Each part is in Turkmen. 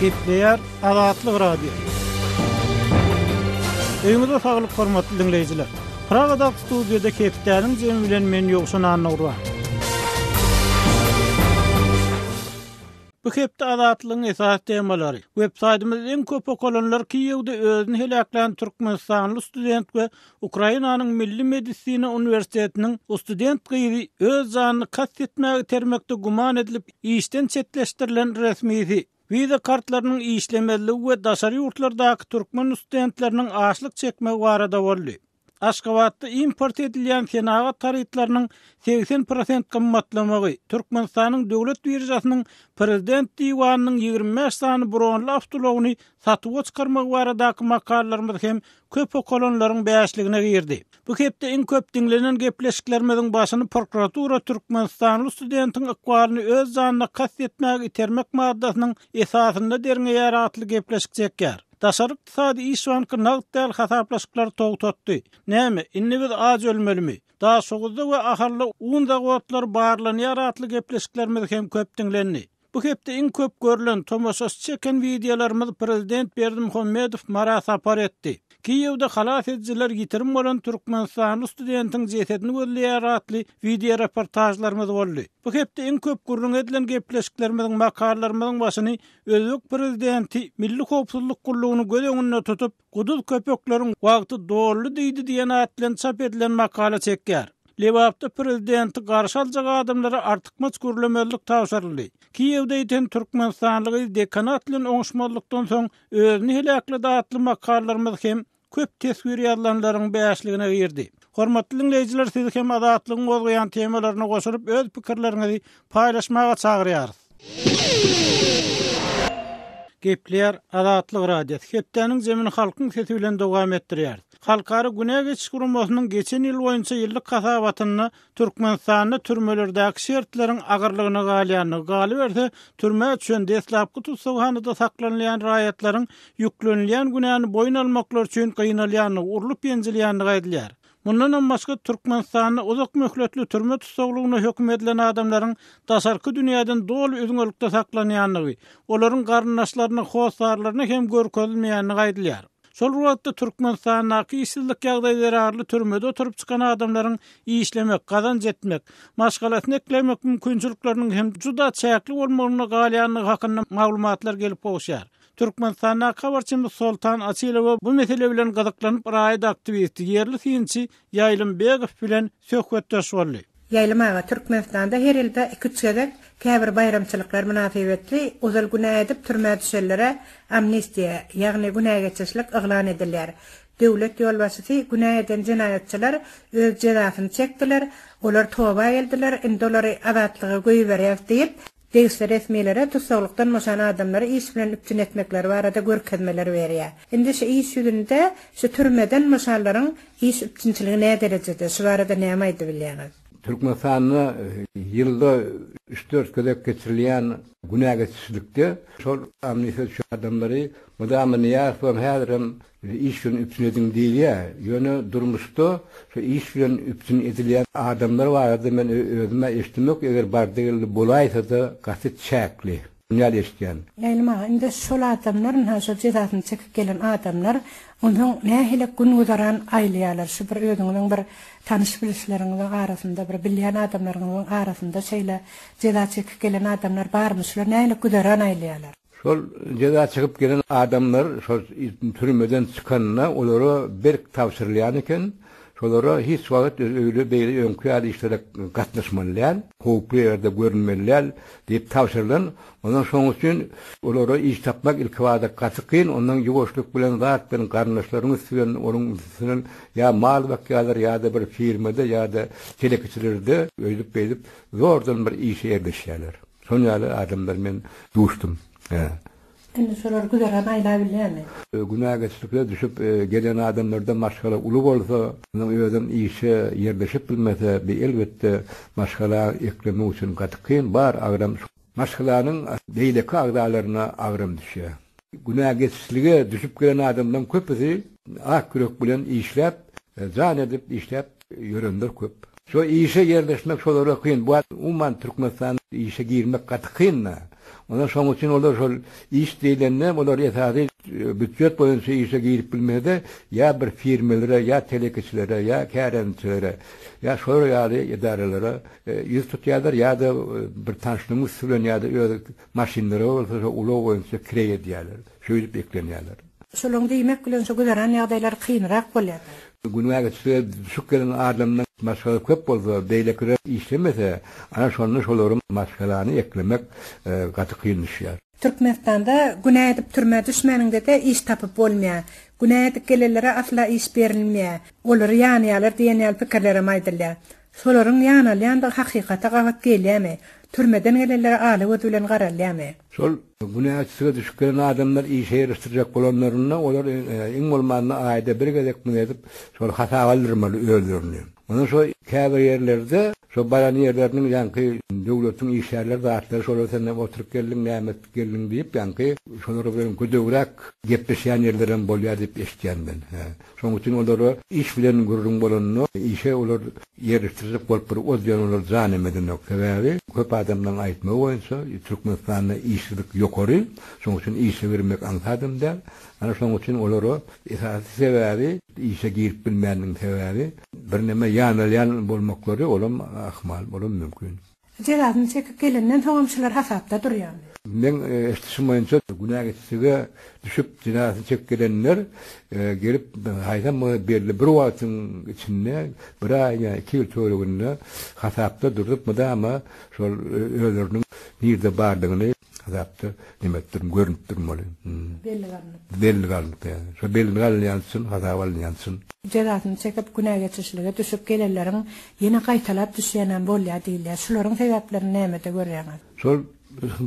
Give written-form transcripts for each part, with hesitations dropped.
Gepleýär Azatlyk Radiosy. Öýüňize saglyk hormatly diňleýjiler. Pragadaky studiýada hepdäniň jemi bilen men Ýowşan Annagurban. Bu hepde Azatlygyň esasy temalary, Websaýtymyzda iň köp okalanlar Kiýewde özüni heläklän türkmenistanly student we Ukrainanyň Milli medisina uniwersitetiniň student gyzy öz janyny kast etmäge itermekde güman edilip işden çetleşdirilen resmisi, wiza kartlarynyň işlemezligi we daşary ýurtlardaky türkmen studentleriniň açlyk çekmegi barada boldy. Aşgabatda import edilýän senagat harytlarynyň 80 prosent gymmatlamagy, Türkmenistanyň Döwlet biržasynyň Prezident diwanynyň 25 sany bronly awtoulagyny satuwa çykarmagy baradaky makalalarymyz hem köp okalanlaryň bäşligine girdi. Bu hepde iň köp diňlenen gepleşiklerimiziň başyny prokuratura türkmenistanly studentiň ykbalyny öz janyna kast etmäge itermek maddasynyň esasynda derňeýär atly gepleşik çekýär. Daşary ykdysady iş banky nagt däl hasaplaşyklary togtatdy. Näme, indi biz aç ölmelimi? Daşoguzda we Ahalda un zawodlary barlanýar atly gepleşiklerimiz hem köp diňlendi. Bu hepde iň köp görlen, tomaşaçy çeken wideolarymyz prezident Berdimuhamedow Mara sapar etdi. Kiýewde halas edijiler ýitirim bolan türkmenistanly studentiň jesedini gözleýär atly wideoreportažlarymyz boldy. Bu hepde iň köp gürrüňi edilen gepleşiklerimiziň, makalalarymyzyň başyny Özbek prezidenti Milli howpsuzlyk gullugyny göz öňünde tutup, guduz köpekleriň wagty doldy diýdi diýen at bilen çap edilen makala çekýär. Lebapda prezidenti garşy aljak adamlara artykmaç gürlemezlik tabşyryldy. Kiýewde ýiten türkmenistanly gyz dekanat bilen oňuşmazlykdan soň özüni heläkledi atly makalalarymyz hem köp teswir ýazylanlaryň bäşligine girdi. Hormatly diňleýjiler sizi hem Azatlygyň gozgaýan temalaryna goşulyp öz pikirleriňizi paýlaşmaga çagyrýarys. Gepleýär Azatlyk Radiosy. Hepdäniň zemini halkyň sesi bilen dowam etdirýäris. Halkara günä geçiş guramasynyň geçen ýyl boýunça ýyllyk hasabatynda Türkmenistanda türmelerdäki şertleriň agyrlygyna galýandygy, galyberse, türmä düşen, deslapky tussaghanada saklanylýan raýatlaryň ýüklenilýän günäni boýun almaklary üçin gynalýandygy, urlup-ýenjilýändigi aýdylýar. Mundanam başga, Türkmenistanda uzak möhletli türme tussaglygyna höküm edilen adamlaryň daşarky dünýäden doly üzňelikde saklanýandygy, olaryň garyndaşlaryna, hossarlaryna hem görkezilmeýändigi aýdylýar. Şol bir wagtda, Türkmenistandaky işsizlik ýagdaýy zerarly türmede oturyp çykan adamlaryň işlemek, gazanç etmek, maşgalasyny eklemek mümkinçilikleriniň hem juda çäkli bolmagynda galýandygy hakynda maglumatlar gelip gowuşýar. Türkmenistandaky habarçymyz Soltan Açylowa bu mesele bilen gyzyklanyp, raýat aktiwisti, ýerli synçy Ýaýlym Begow bilen söhbetdeş boldy. Ýaýlym aga, Türkmenistanda her ýylda iki-üç gezek käbir baýramçylyklar mynasybetli ozal günä edip türmä düşenlere amnistiýa, ýagny günä geçişlik yglan edilýär. Döwlet ýolbaşçysy günä eden jenaýatçylar öz jezasyny çekdiler, olar toba geldiler, indi olary azatlyga goýberýäs diýip, Degişli resmilere tussaglykdan boşan adamlary iş bilen üpjün etmekleri barada görkezmeler berýär. Indi şu iş ýüzünde şu türmeden boşanlaryň iş üpjünçiligi näderejede, şu barada näme aýdybilýäňiz? Türkmenistanda ýylda üç-dört gezek geçirilýän günä geçişlikde şol amnistiýa düşen adamlary mydama Nyýazowam häzirem Iş bilen üpjün ediň diýilýär. Ýöne durmuşda şu iş bilen üpjün edilýän adamlar barada men özüm-ä eşidemok, eger bardy-geldi bolaýsa-da gaty çäkli. Şuny ýaly eşidýän. Ýaýlym aga, indi şol adamlar, ynha şol jezasyny çekip gelen adamlar, onsoň nähili gün-güzeran aýlaýarlar? Şu bir özüňiziň bir tanyş-bilişleriňiziň arasynda, bir bilýän adamlaryňyzyň arasynda şeýle jeza çekip gelen adamlar barmy? Şular nähili güzeran aýlaýarlar? Şol jeza çykyp gelen adamlar şol türmeden çykanda olara berk tabşyrylýan eken, şolara hiç wagt öýle beýle öňki ýaly işlere gatnaşmaly däl, howply ýerde görünmeli däl diýip tabşyrylan. Ondan şonuň üçin olara iş tapmak ilkibada gaty kyn, ondan ýuwaşlyk bilen zat bilen garyndaşlaryň üsti bilen onuň üstünden ýa mal bakýarlar ýa-da bir firmada ýa-da telekeçilerde öýdüp-beýdip zordan bir işe ýerleşýärler. Şon ýaly adamlar men duşdum. Hä. Indi şolar güzeran aýlabilýärmi? Günägeçlikler düşüp gelen adamlarda maşgala uly bolsa, onuň özem işe ýerleşip bilmese, bi elbetde maşgala eklemek üçin gaty kyn, bar agram maşgalanyň beýleki agzalaryna agram düşýär. Günägeçlige düşüp gelen adamlaryň köpüsi ak ýürek bilen işläp, jan edip işläp ýörenler köp. Şo işe ýerleşmek şolara kyn. Bu umuman Türkmenistanda işe girmek gaty kyn-da. Ondan şonuň üçin olar şol iş diýlende olar esasy býujet boýunça işe girip bilmese-de ýa bir firmelere, ýa telekeçilere, ýa kärendeçilere, ýa şolar ýaly edaralara ýüz tutýarlar ýa-da bir tanşynyň üsti bilen ýa-da öz maşynlary bolsa şo ulag boýunça kireý edýärler. Şeýdip eklenýärler. Şolaryň diýmek bilen şu güzeran ýagdaýlary kynrak bolýar. Günägeçilige düşüp gelen adamdan maşgala köp bolsa, beýlekiler işlemese, ana şonda şolaryň maşgalany eklemek gaty kyn düşýär. Türkmenistanda günä edip türmä düşmäniňde-de iş tapyp bolmaýar. Günä edip gelenlere asla iş berilmeýär. Olary ýanýarlar diýen ýaly pikirlerem aýdylýar. Şolaryň ýanalýandygy hakykata gabat gelýärmi? Türmeden gelenlere ala göz bilen garalýarmy? Şol günäçilige düşüp gelen adamlar işe ýerleşdirjek bolanlarynda olar iň bolmanda aýda bir gezek muny edip şol hasaba aldyrmaly özlerini. Ondan şo käbir ýerlerde şo baran ýerleriniň ýaňky döwletiň işgärleri zatlary şolar sen näme oturyp geldiň näme etip geldiň diýip ýaňky şolar bilen gödegräk gepleşýän ýerlerem bolýar diýip eşitýän men. Şonuň üçin olara iş bilen gürrüň bolanda, işe olar ýerleşdirjek bolup bir o diýen olar jan hem edenok. Sebäbi köp adamlaryň aýtmagy boýunça Türkmenistanda işsizlik ýokary, şonuň üçin işe girmek aňsadam däl. Ana şonuň üçin olara esasy sebäbi işe girip bilmäniniň sebäbi birneme ýanalýan bolmaklary olam ahmal, olam mümkin. Jezasyny çekip gelenden soňam şular hasapda durýarmy? Meň eşidişim boýunça günä geçişlige düşüp jezasyny çekip gelenler gelip haýsam bolsa belli bir wagtyň içinde bir aý ýa iki ýyl töwereginde hasapda durzup mydama şol özleriniň nirde bardygyny Hasapda neme edip durun, görnüp durmaly. Bellik alnyp. Bellik alnyp, ýa. Şo bellik alynýan çyn, hasaba alynýan çyn. Jezasyny çekip, günä geçişlige düşüp gelenleriň ýene gaýtalap düşýänem bolýar diýilýär. Şularyň sebäplerini nämede görýäňiz? Şol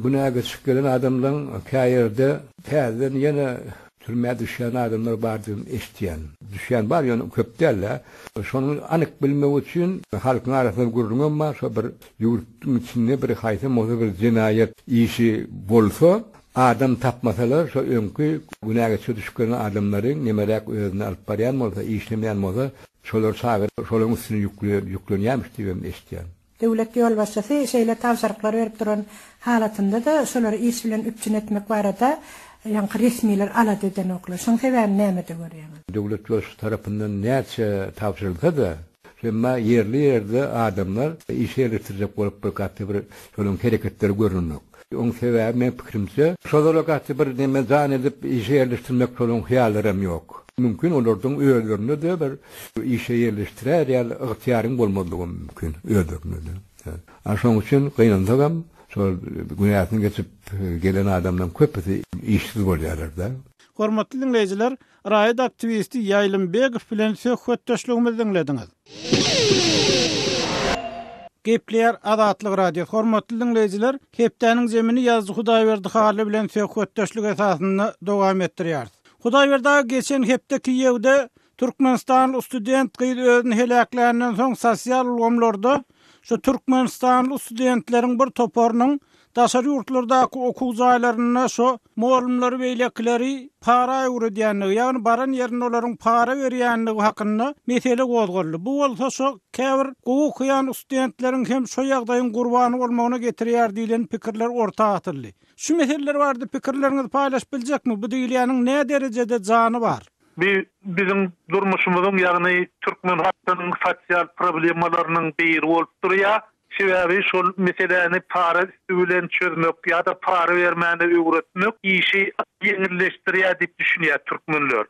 günä geçip gelen adamlaň käýerde täzeden ýene türmä düşýän adamlar bar diýip eşitýän. Düşýän bar, ýöne köp däl-dä. Şony anyk bilmek üçin halkyň arasynda gürrüňem bar, şo bir Ýurduň içinde bir haýsam bolsa bir jenaýat işi bolsa, adam tapmasalar, şo öňki günägeçe düşüp gelen adamlary nemeräk özüni alyp barýan bolsa, işlemeýän bolsa, şolary çagyryp, şolaryň üstüne ýüklenýärmiş diýibem eşitýän. Döwlet ýolbaşçysy şeýle tabşyryklar berip duran halatynda-da, şolary iş bilen üpjün etmek barada ýaňky resmiler alada edenoklar. Şoň sebäbini nämede görýäňiz? Döwlet ýolbaşçysy tarapyndan näçe tabşyrylsa-da, Emma ýerli-ýerde adamlar işe ýerleşdirjek bolup bir gaty bir şolaryň hereketleri görnenok. Oň sebäbi meň pikirimçe, şolara gaty bir neme jan edip işe ýerleşdirmek şolaryň hyýallaram ýok. Mümkin olardyň özlerinde-de bir işe ýerleşdirär ýaly ygtyýaryň bolmazlygam mümkin özlerinde-de. A şoň üçin gynansagam şol günäsini geçip gelen adamlaryň köpüsi işsiz bolýarlar-da. Hormatly diňleýjiler, Raýat aktiwisti Ýaýlym Begow bilen söhbetdeşligimizi diňlediňiz. Gepleýär Azatlyk Radiosy. Hormatly diňleýjiler, hepdäniň zemini ýazyjy Hudaýberdi Hally bilen söhbetdeşlik esasynda dowam etdirýäris. Hudaýberdi aga geçen hepde Kiýewde türkmenistanly student gyz özüni heläkländen soň sosial ulgamlarda şu türkmenistanly studentleriň bir toparynyň Daşary ýurtlardaky okuw jaýlarynda şo mugallymlary beýlekileri para öwredýändigi, ýagny baran ýerinde olaryň para berýändigi hakynda mesele gozgaldy. Bu bolsa şo käbir gowy okaýan studentleriň hem şo ýagdaýyň gurbany bolmagyna getirýär diýlen pikirler orta atyldy. Şu meseleler barada pikirleriňizi paýlaşyp biljekmi? Bu diýilýäniň näderejede jany bar? Bu biziň durmuşymyzyň, ýagny türkmen halkynyň sosial problemalarynyň biri bolup durýar. Sebäbi şol meseläni para üsti bilen çözmek ýa-da para bermäne öwretmek işi ýeňilleşdirýär diýip düşünýär türkmenler.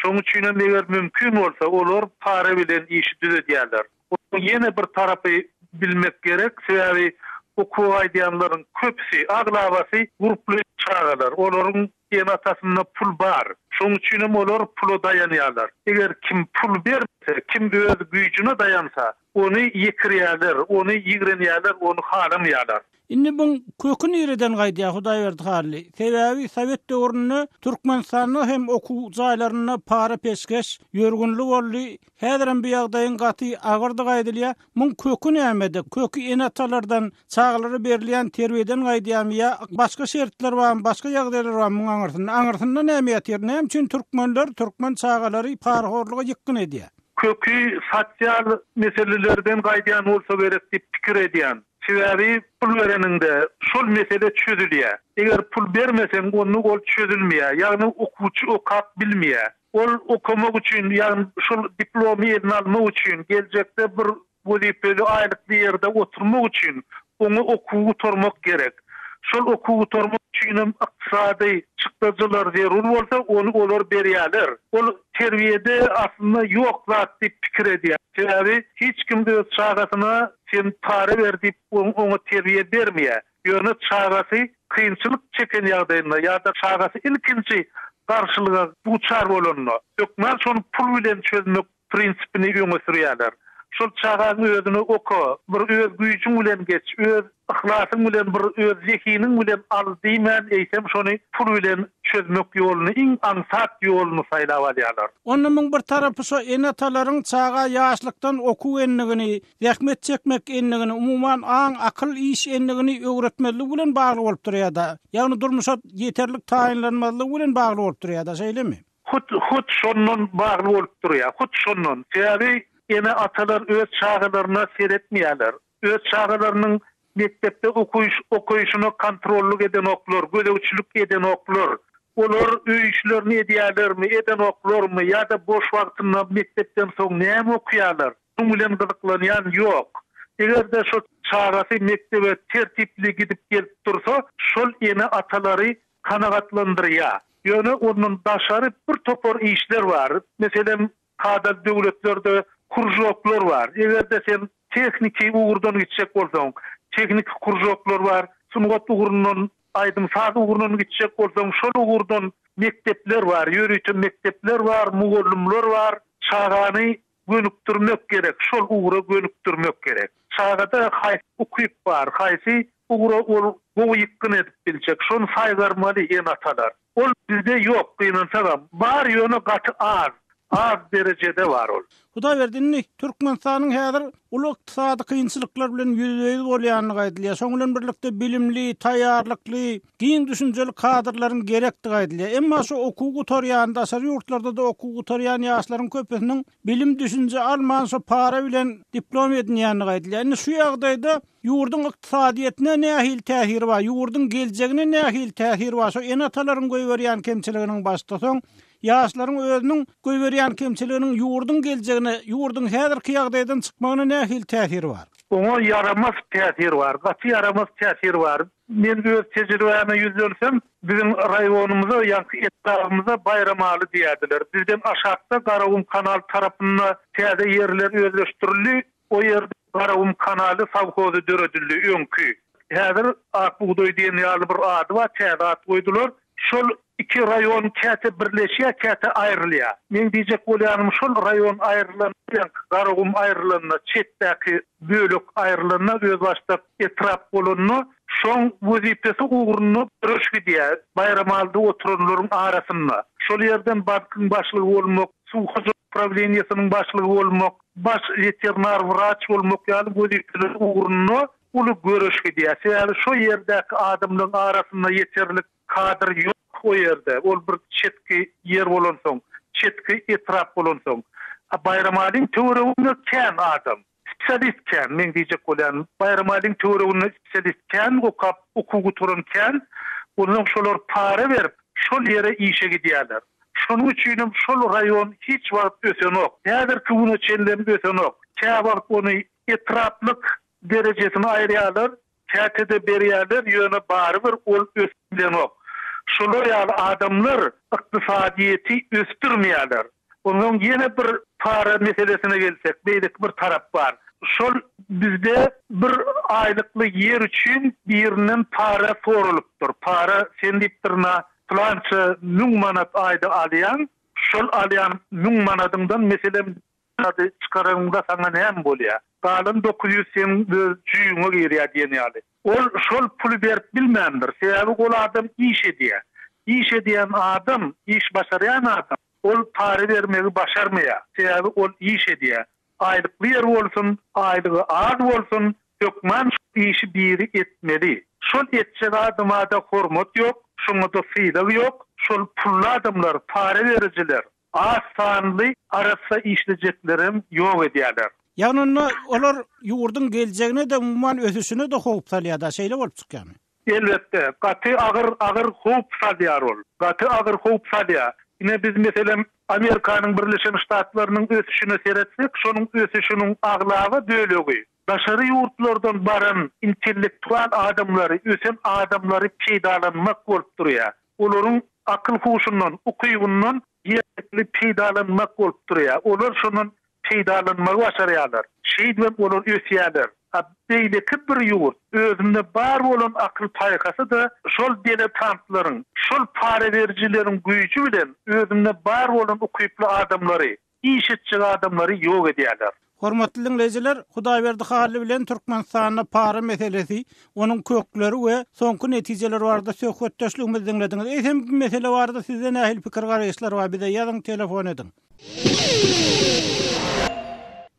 Şonuň üçinem eger mümkin bolsa olar para bilen işi düzedýärler. Onuň ýene bir tarapy bilmek gerek, sebäbi okuwa gaýdýanlaryň köpüsi, aglabasy gurply çagalar. Olaryň ene-atasynda pul bar. Şonuň üçinem olar pula daýanýarlar. Eger kim pul bermese, kim öz güýjüne daýansa, Ony ýekirýärler, ony ýigrenýärler, ony halamaýarlar. Indi buň köki nireden gaýdýar Hudaýberdi Hally? Sebäbi sowet döwründe Türkmenistanda hem okuw jaýlarynda para-peşgeş ýörgünli boldy. Häzirem bu ýagdaýyň gaty agyrdygy aýdylýar. Muň köki nämede? Köki ene-atalardan, çagalara berilýän terbiýeden gaýdýarmy ýa başga şertler barmy, başga ýagdaýlar barmy muň aňyrsynda? Aňyrsynda näme ýatyr? Näme üçin türkmenler, türkmen çagalary parahorluga ýykgyn edýär? Köki sosial meselelerden gaýdýan bolsa gerek diýip pikir edýän. Sebäbi pul bereniňde şol mesele çözülýär. Eger pul bermeseň onda ol çözülmeýär. Ýagny okuwçy okap bilmeýär. Ol okamak üçin, ýagny şol diplomy eline almak üçin, geljekde bir wezipeli aýlykly ýerde oturmak üçin oňa okuwy gutarmak gerek. Şol okuwy gutarmak üçinem ykdysady çykdajylar zerur bolsa, ony olar berýärler. Ol terbiýede aslynda ýok zat diýip pikir edýär. Sebäbi hiç kim öz çagasyna sen para ber diýip oňa terbiýe bermeýär. Ýöne çagasy kynçylyk çeken ýagdaýynda ýa-da çagasy ilkinji garşylyga duçar bolanda, hökman şony pul bilen çözmek prinsipini öňe sürýärler. Şol çagaň özüne oka, bir öz güýjüň bilen geç, öz yhlasyň bilen bir öz zehiniň bilen al diýmän, eýsem şony pul bilen çözmek ýoluny, iň aňsat ýoluny saýlap alýarlar. Onda muň bir tarapy şo ene-atalaryň çaga ýaşlykdan okuw endigini, zähmet çekmek endigini, umuman aň, akyl, iş endigini öwretmezligi bilen bagly bolup durýar-da. Ýagny durmuşa ýeterlik taýynlanmazlygy bilen bagly bolup durýar-da, şeýlemi? Hut, hut şondan bagly bolup durýar. Hut şondan. Sebäbi ene-atalar öz çagalaryna seretmeýärler. Öz çagalarynyň mekdepde okuýyş, okaýşyna kontrollyk edenoklar, gözegçilik edenoklar. Olar öý işlerini edýärlermi, edenoklarmy ýa-da boş wagtynda mekdepden soň näme okaýarlar? Munuň bilen gyzyklanýan ýok. Eger-de şo çagasy mekdebe tertipli gidip-gelip dursa, şol ene-atalary kanagatlandyrýar. Ýöne ondan daşary bir topar işler bar. Meselem, kadaly döwletlerde kružoklar bar. Eger-de sen tehniki ugurdan gitjek bolsaň, tehniki kružoklar bar. Sungat ugrundan, aýdym-saz ugrundan gitjek bolsaň, şol ugurdan mekdepler bar, ýörite mekdepler bar, mugallymlar bar. Çagany gönükdirmek gerek, şol ugra gönükdirmek gerek. Çagada haýsy ukyp bar, haýsy ugra ol gowy ýykgyn edip biljek, şony saýgarmaly ene-atalar. Ol bizde ýok, gynansagam. Bar, ýöne gaty az, az derejede bar ol. Hudaýberdi, indi Türkmenistanyň häzir uly ykdysady kynçylyklar bilen ýüzbe-ýüz bolýandygy aýdylýar. Şonuň bilen birlikde bilimli, taýýarlykly, giň düşünjeli kadrlaryň gerekdigi aýdylýar. Emma şu okuw gutarýan, daşary ýurtlarda-da okuw gutarýan ýaşlaryň köpüsiniň bilim-düşünje alman şu para bilen diplom edinýändigi aýdylýar. Indi şu ýagdaýda ýurduň ykdysadyýetine nähili täsiri bar, ýurduň geljegine nähili täsiri bar, şu ene-atalaryň goýberýän kemçiliginiň başda, soň ýaşlaryň özüniň goýberýän kemçiliginiň ýurduň geljegine, ýurduň häzirki ýagdaýdan çykmagyna nähili täsiri bar? Oňa ýaramaz täsir bar, gaty ýaramaz täsir bar. Men öz tejribäme ýüzlensem, biziň raýonymyza, ýaňky etrabymyza Baýramaly diýerdiler. Bizden aşakda Garagum kanal tarapynda täze ýerler özleşdirildi. O ýerde Garagum kanaly sowhozy döredildi, öňki. Häzir Ak bugdaý diýen ýaly bir ady bar, täze at goýdular. Şol iki raýon käte birleşýär, käte aýrylýar. Meň diýjek bolýanym şol raýon aýrylanda, ýaňky Garagum aýrylanda, çetdäki bölek aýrylanda, özbaşdak etrap bolanda, şoň wezipesi ugrunda göreş gidýär Baýramalyda oturanlaryň arasynda. Şol ýerden bankyň başlygy bolmak, suw hojalyk prawleniýesiniň başlygy bolmak, baş weterinar wraç bolmak ýaly wezipeler ugrunda uly göreş gidýär. Sebäbi şo ýerdäki adamlaryň arasynda ýeterlik kadr ýok o ýerde. Ol bir çetki ýer bolansoň, çetki etrap bolansoň. A Baýramalyň töwereginde kän adam. Spesialist kän, meň diýjek bolýanym. Baýramalyň töwereginde spesialist kän, okap, okuw gutaran kän. Onsoň şolar para berip, şol ýere işe gidýärler. Şonuň üçinem şol raýon hiç wagt ösenok. Häzirki güne çenlem ösenok. Käwagt ony etraplyk derejesini aýyrýarlar, käte-de berýärler, ýöne barybir ol ösüp bilenok. Şolar ýaly adamlar ykdysadyýeti ösdürmeýärler. Onsoň ýene bir para meselesine gelsek, beýleki bir tarap bar. Şol bizde bir aýlykly ýer üçin birinden para soralypdyr. Para sen diýipdir, na pylança müň manat aýda alýaň, şol alýan müň manadyňdan meselem Ady çykaranyňda saňa näme bolýa? Galan 900 seň öz jüýüňe girýä diýen ýaly. Ol şol puly berip bilmändir. Sebäbi ol adam iş edýä. Iş edýän adam, iş başarýan adam, ol para bermegi başarmaýa. Sebäbi ol iş edýä. Aýlykly ýer bolsun, aýlygy az bolsun, hökman şol işi biri etmeli. Şol etjek adamada hormat ýok, şoňada sylag ýok. Şol pully adamlar, para berijiler, Az sanly arassa işlejeklerem ýok edýärler. Ýagny onda olar ýurduň geljegine-de, umuman ösüşine-de howp salýar-da, şeýle bolup çykýarmy? Elbetde, gaty agyr, agyr howp salýar ol. Gaty agyr howp salýar. Ine biz meselem Amerikanyň Birleşen Ştatlarynyň ösüşine seretsek, şonuň ösüşiniň aglaba bölegi daşary ýurtlardan baran intellektual adamlary, ösen adamlary peýdalanmak bolup durýar. Olaryň akyl-huşundan, ukybyndan ýerlikli peýdalanmak bolup durýar. Olar şondan peýdalanmagy başarýarlar. Şeýdibem olar ösýärler. A beýleki bir ýurt özünde bar bolan akyl-paýhasy-da şol diletantlaryň, şol para berijileriň güýji bilen özünde bar bolan ukyply adamlary, iş etjek adamlary ýok edýärler. Hormatly diňleýjiler, Hudaýberdi Hally bilen Türkmenistanda para meselesi, onuň kökleri we soňky netijeleri barada söhbetdeşligimizi diňlediňiz. Eýsem bu mesele barada sizde nähili pikir-garaýyşlar bar, bize ýazyň, telefon ediň.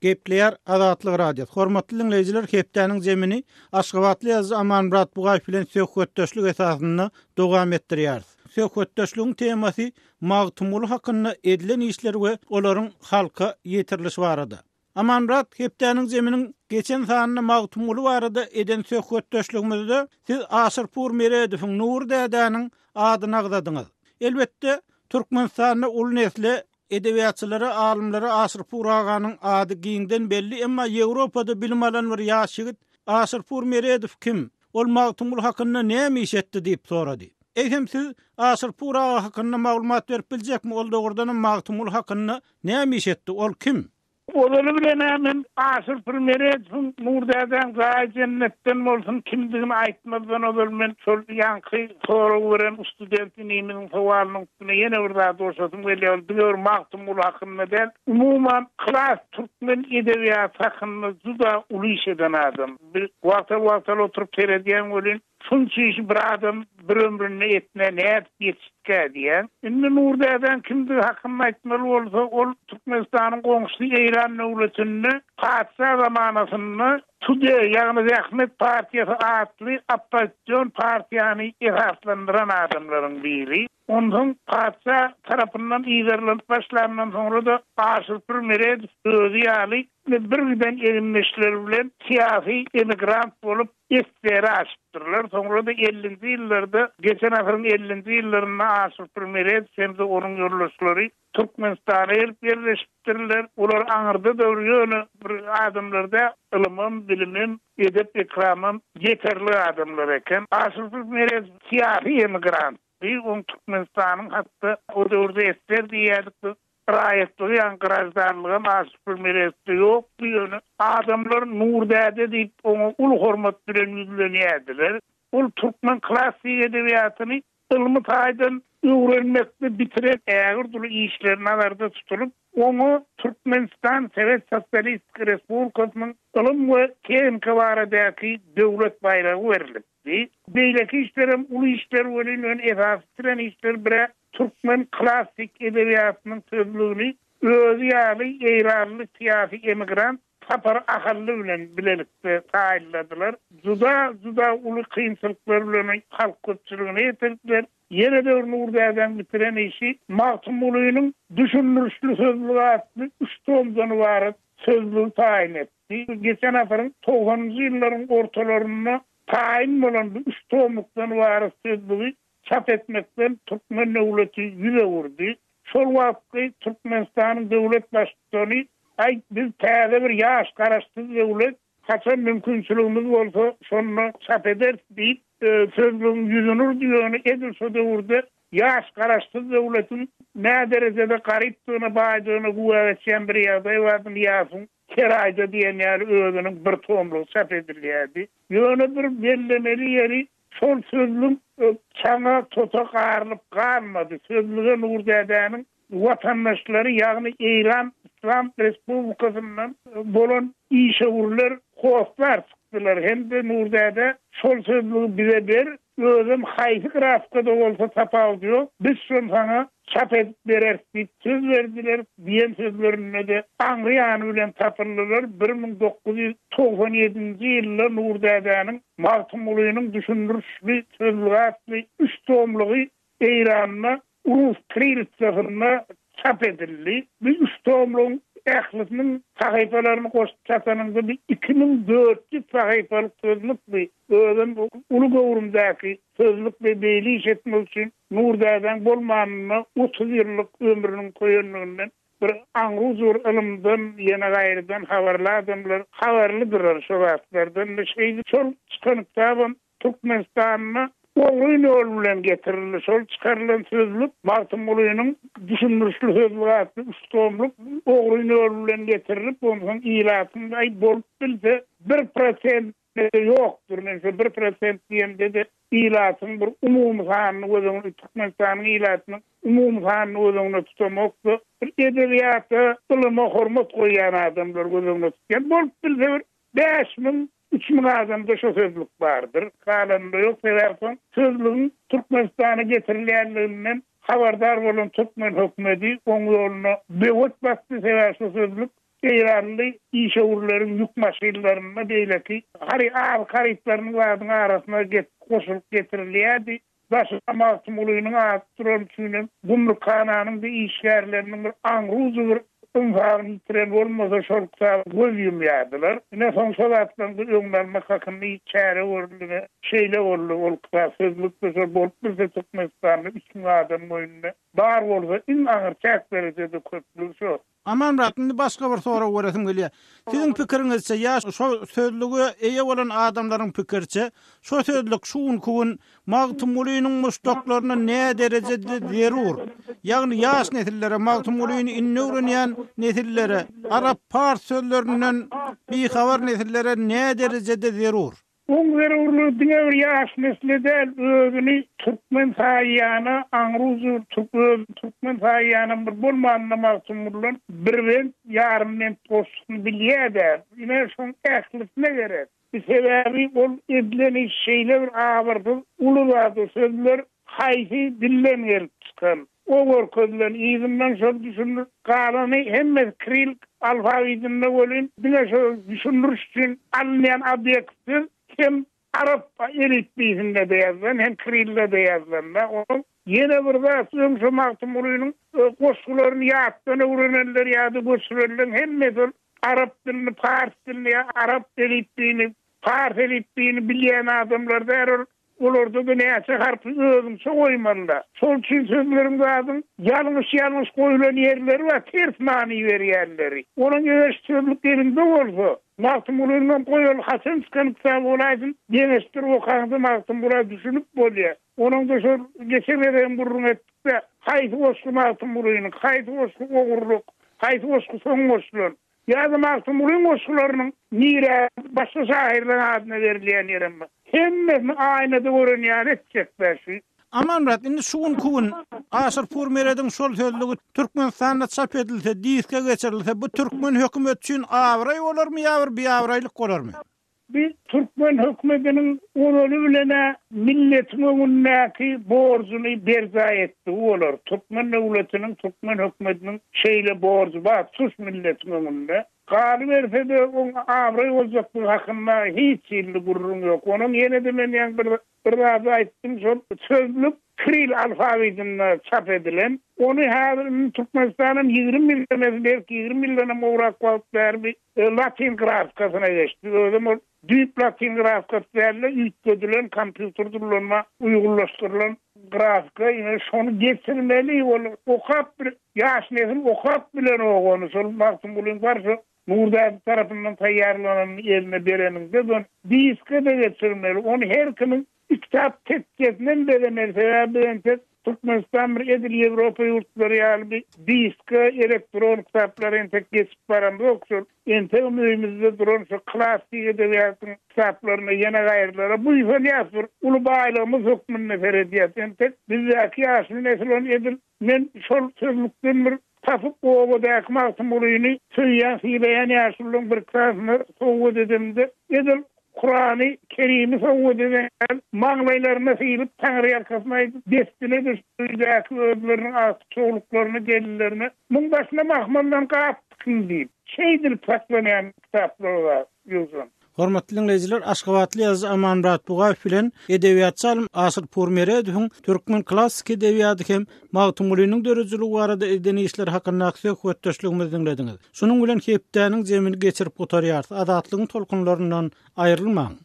Gepleýär Azatlyk Radiosy. Hormatly diňleýjiler, hepdäniň zemini aşgabatly ýazyjy Amanmyrat Bugaýew bilen söhbetdeşlik esasynda dowam etdirýäris. Söhbetdeşligiň temasy Magtymguly hakynda edilen işler we olaryň halka ýetirilişi barada. Amanmyrat, hepdäniň zeminiň geçen sanynda Magtymguly barada eden söhbetdeşligimizde siz Aşyrpur Meredowyň, Nury dädäniň adyny agzadyňyz. Elbetde, Türkmenistanda uly nesle edebiýatçylara, alymlara Aşyrpur aganyň ady giňden belli, emma Ýewropada bilim alan bir ýaş ýigit Aşyrpur Meredow kim? Ol Magtymguly hakynda näme iş etdi diýip sorady. Eýsem siz Aşyrpur aga hakynda maglumat berip biljekmi, ol dogrudanam Magtymguly hakynda näme iş etdi, ol kim? Ozaly bilen-ä men Aşyrpur Meredowyň Nur dädäň jaýy jennetden bolsun kimdigini aýtmazdan ozal men şol ýaňky sorag beren student inimiziň sowalynyň üstüne ýene bir zat goşasym gelýär, ol diňe bir Magtymguly hakynda däl, umuman klas türkmen edebiýaty hakynda juda uly iş eden adam. Bir wagtal-wagtal oturyp seredýän welin, şunça işi bir adam bir ömründe etmä nädip ýetişdikä diýýän. Indi Nur dädäň kimdigi hakynda aýtmaly bolsa, ol Türkmenistanyň goňşusy Eýran döwletinde patyşa zamanasynda Tude, ýagny Zähmet partiýasy atly oppozision partiýany esaslandyran adamlaryň biri. Onsoň patyşa tarapyndan yzarlanyp başlandan soňra-da Aşyrpur Meredow özi ýaly birgiden egindeşleri bilen syýasy emigrant bolup SSR-e aşypdyrlar. Soňra-da ellinji ýyllarda, geçen asyryň ellinji ýyllarynda Aşyrpur Meredow hem-de onuň ýoldaşlary Türkmenistana gelip ýerleşipdirler. Olar aňyrda-da bir ýöne bir adamlar däl, ylymam, bilimem, edep-ekramam ýeterlik adamlar eken. Aşyrpur Meredow syýasy emigrant. Bi oň Türkmenistanyň hatda o döwürde esger diýýärdik biz, raýatlygy ýagny graždanlygam Aşyrpur Meredowda ýokdy, ýöne adamlar Nur däde diýip oňa uly hormat bilen ýüzlenýärdiler. Ol türkmen klassyk edebiýatyny ylmy taýdan öwrenmekde bitiren ägirt uly işleri nazarda tutulyp, oňa Türkmenistan Sowet Sosialistik Respublikasynyň ylym we tehnika baradaky döwlet baýragy berilipdi. Beýleki işlerem uly işler welin ýöne esasy bitiren işleri birä türkmen klassyk edebiýatynyň sözlügini özi ýaly eýranly syýasy emigrant Sapar Ahally bilen bilelikde taýynladylar. Juda juda uly kynçylyklar bilen halk köpçüligine ýetirdiler. Ýene-de bir Nur dädäň bitiren işi Magtymgulynyň Düşündirişli sözlügi atly üç tomdan ybarat sözlügi taýyn etdi. Geçen asyryň togsanynjy ýyllaryň ortalarynda taýyn bolan bu üç tomlukdan ybarat sözlügi çap etmekden türkmen döwleti ýüz öwürdi. Şol wagtky Türkmenistanyň döwlet baştutany, Aý, biz täze bir ýaş garaşsyz döwlet, haçan mümkinçiligimiz bolsa, şonda çap ederis diýip, sözlügiň ýüzüni urdy, ýöne edil şo döwürde ýaş garaşsyz döwletiň näderejede garypdygyna, baýdygyna güwä geçýän bir ýagdaý bardy, Nyýazowyň her aýda diýen ýaly özüniň bir tomlugy çap edilýärdi. Ýöne bir bellemeli ýeri, şol sözlük çaňa, tota garylyp galmady. Sözlüge Nur dädäniň watandaşlary, ýagny Eýran Yslam Respublikasyndan bolan işewürler hossar çykdylar hem-de Nur dädä şol sözlügi bize ber, Özem haýsy grafkada bolsa tapawudy ýok, biz şony saňa çap edip bereris diýip söz berdiler, diýen sözlerinde-de aňry ýany bilen tapyldylar. 1997-nji ýylda Nur dädäniň Magtymgulynyň düşündirişli sözlügi atly üç tomlugy Eýranda rus kirilitsasynda çap edildi. Bu üç tomlugyň. ählisiniň sahypalaryny goşup çatanyňda bir 2400 sahypalyk sözlük bi. Özem uly göwrümdäki sözlük bi. Beýle iş etmek üçin Nur dädäň bolmanynda 30 ýyllyk ömrüniň köýenliginden bir aňrujy bir ylymdan ýene gaýrydan habarly adamlar habarlydyrlar şo zatlardan. Şeýdip şol çykan kitabam Türkmenistanda ogryn ýol bilen getirildi. Şol çykarylan sözlük Magtymgulynyň Düşündirişli sözlügi atly üç tomluk ogryn ýol bilen getirilip, onsoň ilatyň aý bolup bilse bir prosent-de ýokdur. Men şo bir prosent diýemde-de ilatyň bir umumy sanyny göz öňünde, Türkmenistanyň ilatynyň umumy sanyny göz öňünde tutamok-da, bir edebiýata, ylyma hormat goýýan adamlary göz öňünde tutýan. Bolup bilse bir 5000, 3000 adamda şo sözlük bardyr. Galanynda ýok. Sebäbi soň sözlügiň Türkmenistana getirilýänliginden habardar bolan türkmen hökümeti oň ýoluna böwet basdy. Sebäbi şo sözlük eýranly işewürleriň ýük maşynlarynda beýleki azyk harytlarynyň zadyň arasyna goşulyp getirilýärdi. Daşyna Magtymgulynyň ady durany üçinem gümrükhananyň-da işgärleriniň bir aňrujy bir ynsabyny ýitiren bolmasa şol kitaba göz ýumýardylar. Ine soň şo zatlaryň-da öňüni almak hakynda hiç çäre görüldi we şeýle boldy. Ol kitap sözlükde şol bolup bilse Türkmenistanda 3000 adam boýunda bar bolsa iň aňyrçäk derejede köplügi şo. Amanmyrat, indi başga bir sorag beresim gelýär. Siziň pikiriňizçe, ýa şo sözlüge eýe bolan adamlaryň pikiriçe, şo sözlük şu günki gün Magtymgulynyň muşdaklaryna näderejede zerur? Ýagny ýaş nesillere, Magtymgulyny indi öwrenýän nesillere, arap-pars sözlerinden bihabar nesillere näderejede zerur? Oň zerurlygy diňe bir ýaş nesle däl, özüni türkmen saýýana, aňrujy bir özüni türkmen saýýanam bir bolmanda Magtymgulydan bir bent, ýarym bent goşgusyny bilýä-dä. Ine, şoň ählisine gerek. Bir sebäbi ol edilen iş şeýle bir abyrsyz uly zat o sözler haýsy dilden gelip çykan. O görkezilen yzyndan şol düşündir galany hemmesi kril alfawidinde welin diňe şo düşündiriş üçin alynýan obýekt söz hem arap elipbiýsinde-de ýazylan hem krillde-de ýazylanda onuň ýene bir zat öň şo Magtymgulynyň goşgularyny ýatdan öwrenenler ýa-da göçürenleň hemmesi ol arap dilini pars dilini ýa arap elipbiýini pars elipbiýini bilýän adamlar däl ol Olarda-da näçe harpy özüňçe goýmaly-da. Şol üçin sözleriň zadyň ýalňyş-ýalňyş goýlan ýerleri bar, ters many berýänleri. Onuň eger şu sözlük eliňde bolsa, Magtymgulynyňam goýaly haçan çykan kitaby bolaýsyn, deňeşdirip okaňda Magtymgula düşünip bolýar. Onuň-da şol geçen gezegem gürrüň etdik-de, haýsy goşgy Magtymgulynyňky, haýsy goşgy ogurlyk, haýsy goşgy soň goşulan. Ýa-da Magtymgulyň goşgularynyň nirä başga şahyrlaryň adyna berilýän ýerem bar. Hemmesini aýnada gören ýaly etjek-dä şu. Amanmyrat, indi şu günki gün Aşyrpur Merediň şol sözlügi Türkmenistanda çap edilse, diske geçirilse, bu türkmen hökümeti üçin abraý bolarmy ýa bir biabraýlyk bolarmy? Biz türkmen hökümetiniň ozaly bilen-ä milletiň öňündäki borjuny berjaý etdigi bolar. Türkmen döwletiniň, türkmen hökümetiniň şeýle borjy bar tutuş milletiň öňünde. Galyberse-de, oň abraý boljakdygy hakynda hiç hili gürrüň ýok. Onuň ýene-de men ýaňy bir bir zady aýtdym, şol sözlük kiril alfawidinde çap edilen. Ony häzir indi Türkmenistanam 20 ýyl demesi belki 20 ýyldanam gowrak wagt bäri bir Latyn grafikasyna geçdi. Özem ol düýp latyn grafikasy däl-de, üýtgedilen, kompýuter dullanma uýgunlaşdyrylan grafika. Ine, şony geçirmeli. Ol okap bir ýaş nesil okap bilenok ony. Şol Magtymgulyň bar şo Nurdäde tarapyndan taýýarlananyny eline bereniňde ony diske-de geçirmeli. Ony her kimiň Kitap tekjesinem bezemeli sebäbi biz entek Türkmenistan bir edil Ýewropa ýurtlary ýaly bir diska elektron kitaplara entek geçip baramzok şol entegem öýümizde duran şo klassyk edebiýatyň kitaplaryna ýene gaýrylara buýsanýas bir uly baýlygymyz hökmünde seredýäs entek bizdäki ýaşuly nesil ony edil men şol sözlükden bir tapyp obadaky Magtymgulyny söýýän sylaýan ýaşulularyň bir kitabyny sowgat edemde edil Kurany Kerimi sowgat eden ýaly, maňlaýlaryna sylyp, taňryýalkasyn aýdyp, dessine düşüp, öýdäki özleriniň agtyk-çowluklaryna, gelinlerine, Muň başyna mahmaldan gap tikiň diýip, şeýdilip saklanýan kitaplar bar, ýogsam. Hormatly diňleýjiler, aşgabatly ýazyjy Amanmyrat Bugaýew bilen edebiýatçy alym Aşyr Purmeredowyň türkmen klassyky edebiýaty hem Magtymgulynyň döredijiligi barada eden işleri hakyndaky söhbetdeşligimizi diňlediňiz. Şunuň bilen hepdäniň jemini geçirip gutarýarys. Azatlygyň tolkunlaryndan aýrylmaň!